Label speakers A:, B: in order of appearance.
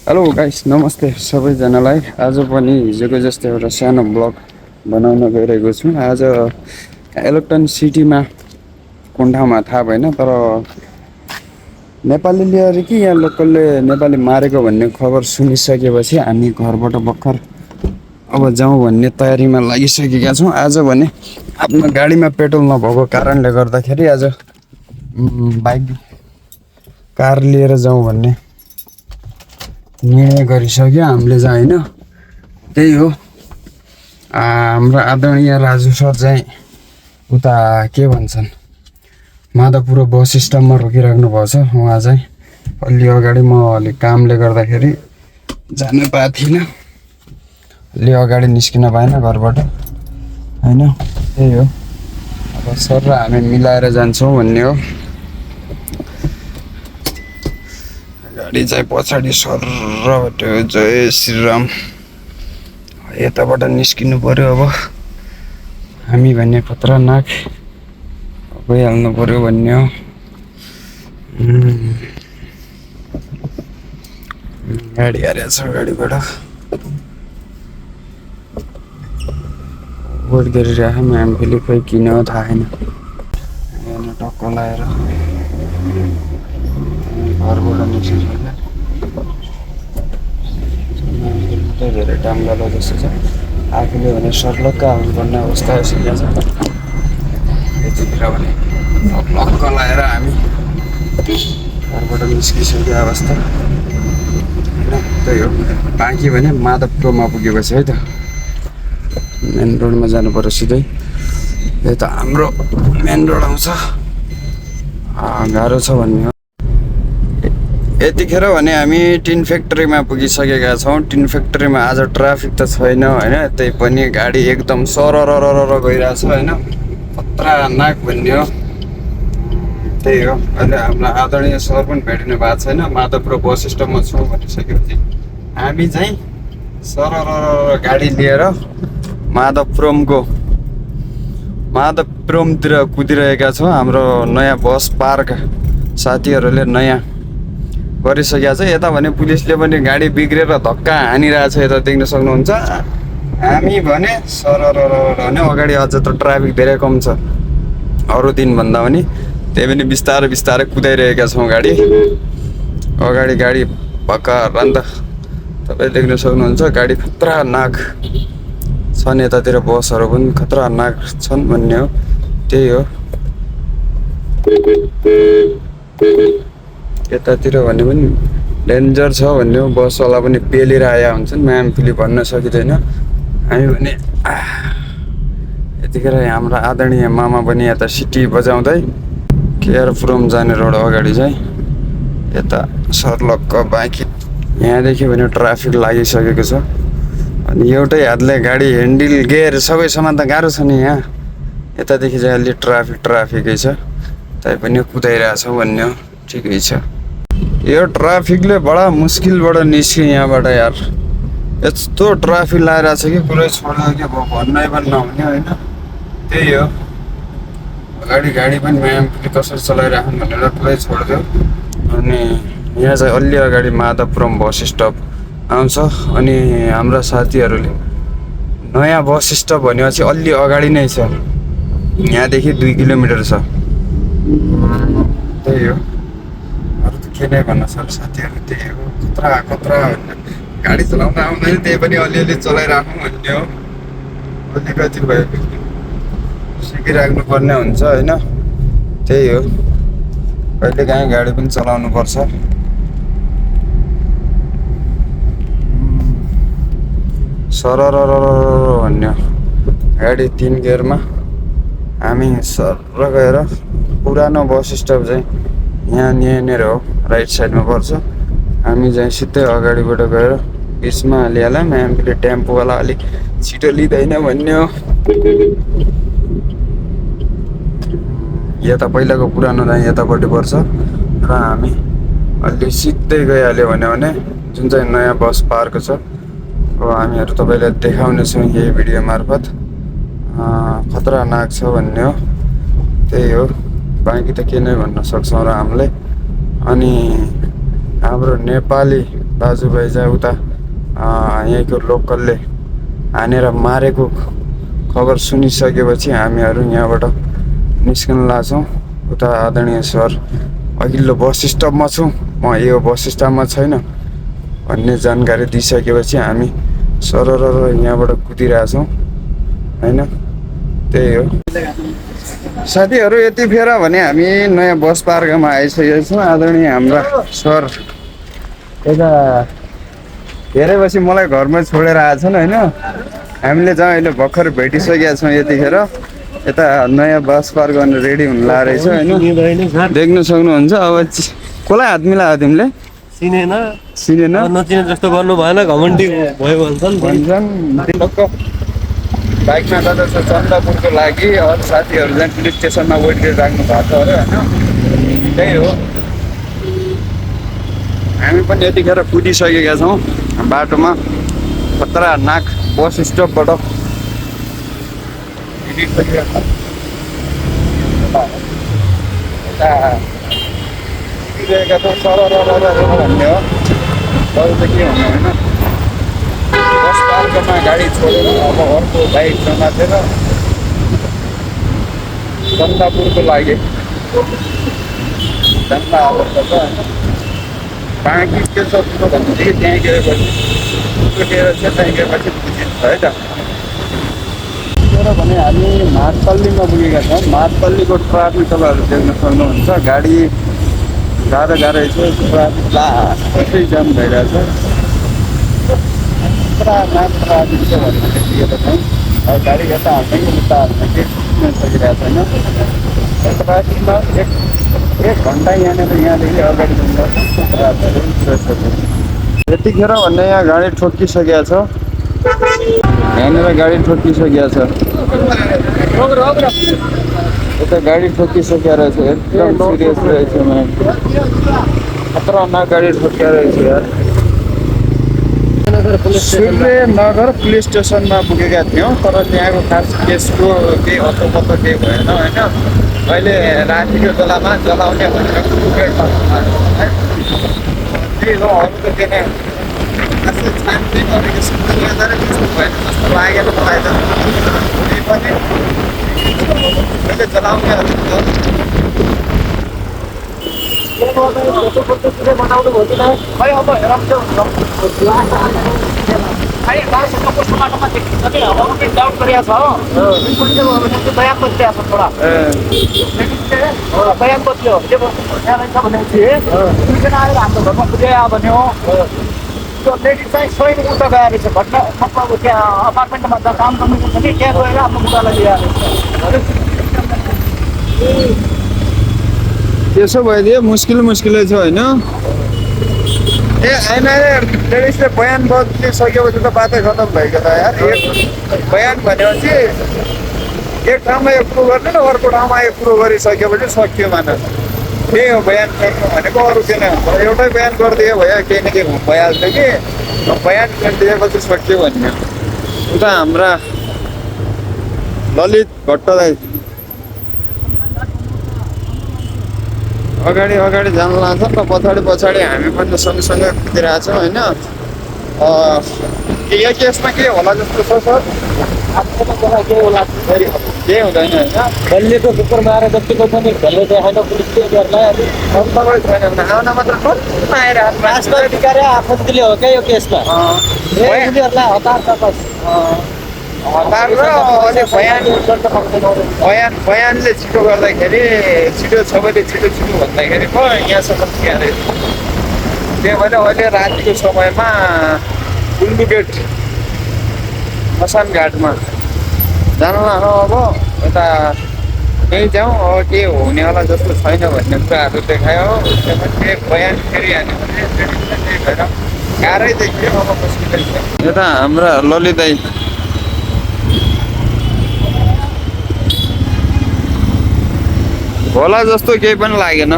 A: Hello guys, नमस्ते सबैजनालाई। आज पनि हिजोको जस्तै एउटा सानो ब्लग बनाउन गइरहेको छु। आज इलेक्ट्रोनिक सिटीमा कुन ठाउँमा थाहा भएन, तर नेपालीले अरे कि यहाँ लोकलले नेपाली मारेको भन्ने खबर सुनिसकेपछि हामी घरबाट भर्खर अब जाउँ भन्ने तयारीमा लागिसकेका छौँ। आज भने आफ्नो गाडीमा पेट्रोल नभएको कारणले गर्दाखेरि आज बाइक कार लिएर जाउँ भन्ने निर्णय गरिसक्यो हामीले चाहिँ। होइन, त्यही हो। हाम्रो आदरणीय राजु सर चाहिँ उता के भन्छन् माधवपुर बस स्टपमा रोकिराख्नु भएको छ। उहाँ चाहिँ अलि अगाडि म अलिक कामले गर्दाखेरि जान पाएको थिइनँ, अलि अगाडि निस्किन पाएन घरबाट। होइन, त्यही हो। अब सर र हामी मिलाएर जान्छौँ भन्ने हो। गाडी चाहिँ पछाडि सरबाट जय श्रीराम यताबाट निस्किनु पर्यो। अब हामी भन्ने खतरनाक गइहाल्नु पर्यो भन्ने हो। गाडी हारेको छ, गाडीबाट वेट गरिरहेको हामी फेरि खोइ किन हो थाहा छैन। टक्क लाएर घरबाट निस्किसक्यो। धेरै टाइम लाग्यो जस्तो छ। आफूले भने सर्लक्क आउनुपर्ने अवस्था आइसकेको छ। यतिखेर भने लक्क लाएर हामी घरबाट निस्किसक्यो अवस्था। होइन, त्यही हो। बाँकी भने माधवपुरमा पुगेपछि है त मेन रोडमा जानु पर्यो सिधै। यही त हाम्रो मेन रोड आउँछ। गाह्रो छ भन्ने हो। यतिखेर भने हामी टिन फ्याक्ट्रीमा पुगिसकेका छौँ। टिन फ्याक्ट्रीमा आज ट्राफिक त छैन। होइन, त्यही पनि गाडी एकदम सरर गइरहेछ। होइन, खतरनाक भन्ने हो। त्यही हो। अहिले हाम्रो आदरणीय सर पनि भेटिनु भएको छैन। माधवपुर बस स्टपमा छौँ भनिसकेपछि हामी चाहिँ सरर गाडी लिएर माधवपुरमतिर कुदिरहेका छौँ। हाम्रो नयाँ बस पार्क साथीहरूले नयाँ गरिसकेको छ। यता भने पुलिसले पनि गाडी बिग्रेर धक्का हानिरहेछ, यता देख्न सक्नुहुन्छ। हामी भने सरर भने अगाडि अझ त ट्राफिक धेरै कम छ अरू दिनभन्दा पनि। त्यही पनि बिस्तारै बिस्तारै कुदाइरहेका छौँ गाडी। अगाडि गाडी भर्खर अन्त तपाईँ देख्न सक्नुहुन्छ। गाडी खतरनाक छन्, यतातिर बसहरू पनि खतरनाक छन् भन्ने हो। त्यही हो। यतातिर भने पनि डेन्जर छ भन्ने हो। बसवाला पनि पेलेर आएका हुन्छन्। म्याम फेरि भन्न सकिँदैन। हामी भने यतिखेर हाम्रो आदरणीय मामा पनि यता सिटी बजाउँदै केयरपुरम जाने रोड अगाडि चाहिँ यता सर्लक्क बाँकी यहाँदेखि भने ट्राफिक लागिसकेको छ। अनि एउटै हातले गाडी ह्यान्डल गियर सबै सामान त गाह्रो छ नि। यहाँ यतादेखि चाहिँ अलि ट्राफिकै छ, तैपनि कुदाइरहेछौँ भन्ने हो। ठिकै छ। यो ट्राफिकले बडा मुस्किलबाट निस्क्यो यहाँबाट यार। यस्तो ट्राफिक लगाइरहेछ कि पुरै छोड्यो कि भन्नै पनि नहुने। होइन, त्यही हो। गाडी पनि म्याम फेरि कसरी चलाइराख्नु भनेर पुरै छोडिदियो। अनि यहाँ चाहिँ अलि अगाडि माधवपुरम बस स्टप आउँछ। अनि हाम्रा साथीहरूले नयाँ बस स्टप भनेपछि अलि अगाडि नै छ, यहाँदेखि 2 किलोमिटर छ। त्यही हो। अरू त के नै भन्न सक्छ साथीहरू। त्यही हो। खतरा गाडी चलाउन आउँदैन, त्यही पनि अलिअलि चलाइराखौँ भन्ने हो। अलिकति भयो सिकिराख्नु पर्ने हुन्छ। होइन, त्यही हो। कहिलेकाहीँ गाडी पनि चलाउनु पर्छ। सरर भन्ने हो। गाडी 3 गियरमा हामी सर गएर पुरानो बस स्टप चाहिँ यहाँनिर हो, राइट साइडमा पर्छ। हामी चाहिँ सिधै अगाडिबाट गएर बिचमा हालिहाल्यौँ। हामीले टेम्पोवाला अलिक छिटो लिँदैन भन्ने हो। यता पहिलाको पुरानो चाहिँ यतापट्टि पर्छ र हामी अलि सिधै गइहाल्यो भने जुन चाहिँ नयाँ बस पार्क छ अब हामीहरू तपाईँलाई देखाउनेछौँ यही भिडियो मार्फत। खतरनाक छ भन्ने हो। त्यही हो। बाँकी त के नै भन्न सक्छौँ र हामीले। अनि हाम्रो नेपाली दाजुभाइ चाहिँ उता यहीँको लोकलले हानेर मारेको खबर सुनिसकेपछि हामीहरू यहाँबाट निस्कन लाग्छौँ। उता आदरणीय सर अघिल्लो बस स्टपमा छु, म यो बस स्टपमा छैन भन्ने जानकारी दिइसकेपछि हामी सरर यहाँबाट कुदिरहेछौँ होइन। त्यही हो साथीहरू, यति फेर भने हामी नयाँ बस पार्कमा आइसकेका छौँ। आदरणीय हाम्रा सर यता धेरै पछि मलाई घरमा छोडेर आएछन् होइन। हामीले चाहिँ अहिले भर्खर भेटिसकेका छौँ। यतिखेर यता नयाँ बस पार्क गर्न रेडी हुन लागेको रहेछ होइन, देख्न सक्नुहुन्छ। अब कसलाई हात मिलायो तिमीले? सिनेन
B: नचिने जस्तो गर्नु भएन, घमण्डी भयो भन्छन्।
A: बाइकमा जाँदैछ चन्दपुरको लागि। अरू साथीहरू चाहिँ पुलिस स्टेसनमा वेट गरिराख्नु भएको छ अरे होइन। त्यही हो, हामी पनि यतिखेर पुगिसकेका छौँ बाटोमा। खतरानाक बस स्टपबाट पुगिरहेका छौँ सरर भन्ने हो। अरू त के भन्नु होइन। बस पार्कमा गाडी छोडेर अब अर्को बाइक समातेर चन्दापुरको लागि जाँदा अवस्था छ होइन। बाँकी के छ भनेदेखि त्यहीँ गएपछि त्यहीँ गएपछि बुझिन्छ है त। भने हामी मारपल्लीमा पुगेका छौँ। मारपल्लीको ट्राफिक तपाईँहरू देख्न सक्नुहुन्छ। गाडी गाह्रो छ, ट्राफिक लास्टै जाम भइरहेछ। ट्राफिक छ भन्ने देखिएको छौँ। अब गाडी यता हाल्ने उता हाल्ने केही बुझ्न सकिरहेको छैन। ट्राफिकमा एक घन्टा यहाँदेखि अगाडि जाँदा यतिखेर भन्ने यहाँ गाडी ठोकिसकेको छ। यहाँनिर गाडी ठोकिसकेको छ। यता गाडी ठोकिसकेको रहेछ। एकदम सिरियस रहेछ। खतरनाक गाडी ठोकिया रहेछ यार। सूर्यनगर पुलिस स्टेसनमा पुगेका थियौँ, तर त्यहाँको खास केसको केही अत्तो केही भएन होइन। अहिले रातिको बेलामा जलाउने भनेर त्यही हो। अरू त के नै छानबिन गरेको त्यस्तो भएन जस्तो लागेन मलाई त। त्यही पनि अहिले जलाउने
C: बनाउनु भयो खै अब हेरौँ कस्तो बाटोमा देखिन्छ कि अब डाउट गरिएको छ हो। बयान बजिरहेको छ थोडा बयान बज्यो छ भनेपछि दुईजना आएर हाम्रो घरमा पुग्यो भन्यो। त्यो लेडिज चाहिँ स्वयं उता गएर रहेछ घटना मतलब त्यहाँ अपार्टमेन्टमा जहाँ काम गर्नु छ कि त्यहाँ गएर आफ्नो बुढालाई लिएर
A: त्यसो भइदियो मुस्किलै छ होइन। ए होइन लेडिसले बयान बदलिसकेपछि त बाटै खतम भएको त यार। एक बयान भनेपछि एक ठाउँमा एक कुरो गर्ने र अर्को ठाउँमा एक कुरो गरिसकेपछि सक्यो मानस। त्यही हो बयान गर्नु भनेको, अरू किन। एउटै बयान गरिदियो भयो केही न केही भइहाल्थ्यो कि। बयान गरिदिएपछि सक्यो भन्ने। उता हाम्रा ललित भट्टराई अगाडि जान लाग्छ र पछाडि हामी पनि सँगसँगै कुदिरहेछौँ होइन। यो केसमा के होला जस्तो छ सर?
C: केही होला
A: केही हुँदैन होइन।
C: बल्लेको कुकुर मारे जतिको पनि घरले देखाएन पुलिसले गर्लाई
A: तपाईँ छैन भने आउन मात्र आएर
C: राजमा टिकाएर आफन्तले हो क्या यो केसमा। उनीहरूलाई हतार छ बस।
A: हतार र अहिले बयानले छिटो गर्दाखेरि छिटो सबैले छिटो भन्दाखेरि पो यहाँसम्म पुग्यो। त्यही भएर अहिले रातिको समयमा गुल्मी गेट मसान घाटमा जानु अब यता त्यही जाउँ। अब के हुनेवाला जस्तो छैन भन्ने कुराहरू देखायो। त्यो पनि केही बयान फेरिहाल्यो भने त्यही भएर गाह्रै देखियो। अब मुस्किलै छ। यता हाम्रा ललित दाइ होला जस्तो केही पनि लागेन।